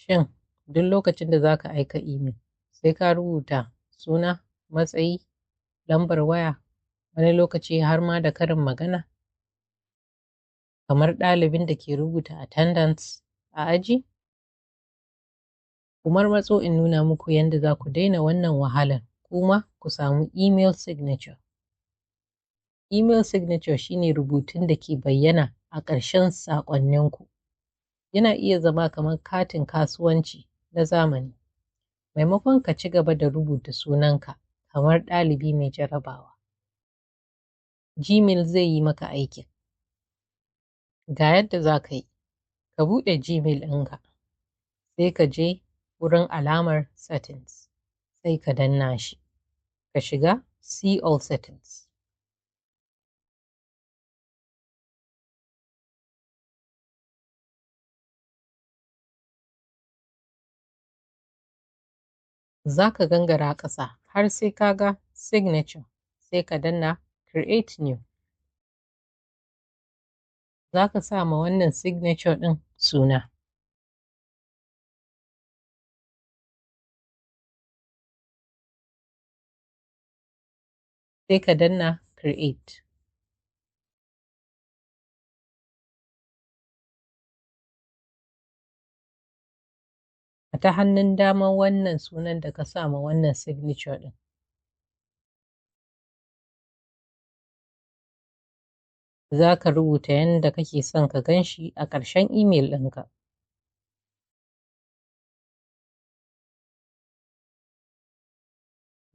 Shin duk lokacin da za ka aika email sai ka rubuta suna, matsayi, lambar waya, wani lokaci har ma da karin magana? Kamar ɗalibin da ke rubuta attendance a aji? Ku marmatso in nuna muku yadda za ku daina wannan wahalar kuma ku samu email signature. Email signature shine rubutun da ke bayyana a ƙarshen saƙonninku. Yana iya zama kamar katin kasuwanci na zamani. Maimakon ka ci gaba da rubuta sunanka kamar ɗalibi mai jarabawa, Gmail zai yi maka aikin. Ga yadda za ka yi: ka buɗe Gmail ɗinka, sai ka je wurin alamar Settings, sai ka danna shi, ka shiga See All Settings. Za ka gangara ƙasa har sai ka ga Signature, sai ka danna Create New. Za ka sa ma wannan signature ɗin suna. Sai ka danna Create. A ta hannun daman wannan sunan da ka sa ma wannan signature ɗin, za ka rubuta yadda kake son ka gan shi a ƙarshen email ɗinka.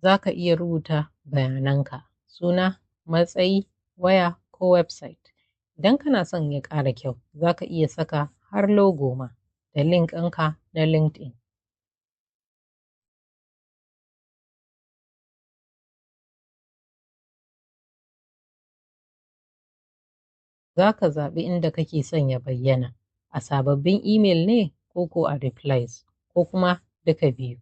Za ka iya rubuta bayananka, suna, matsayi, waya ko website. Idan kana son ya ƙara kyau, za ka iya saka har logo ma da link ɗinka na LinkedIn. Za ka zaɓi inda kake son ya bayyana, a sababbin email ne ko ko a replies ko kuma duka biyu.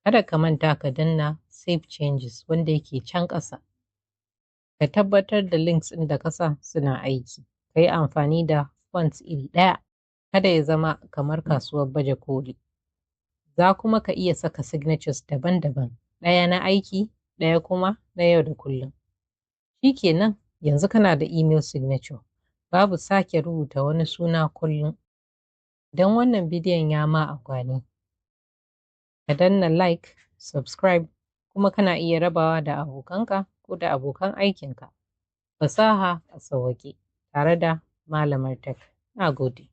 Kada ka manta ka danna Save Changes wanda yake can ƙasa. Ka tabbatar da links ɗin da ka sa suna aiki. Ka yi amfani da fonts iri ɗaya. Kada ya zama kamar kasuwar baje koli. Za kuma ka iya saka signatures daban-daban, ɗaya na aiki, ɗaya kuma na yau da kullum. Shi kenan, yanzu kana da email signature. Babu sake rubuta wani suna kullum. Idan wannan bidiyon ya ma amfani, ka danna like, subscribe, kuma kana iya rabawa da abokanka ko da abokan aikinka. Fasaha a sawwaƙe tare da Malamar Tech. Na gode.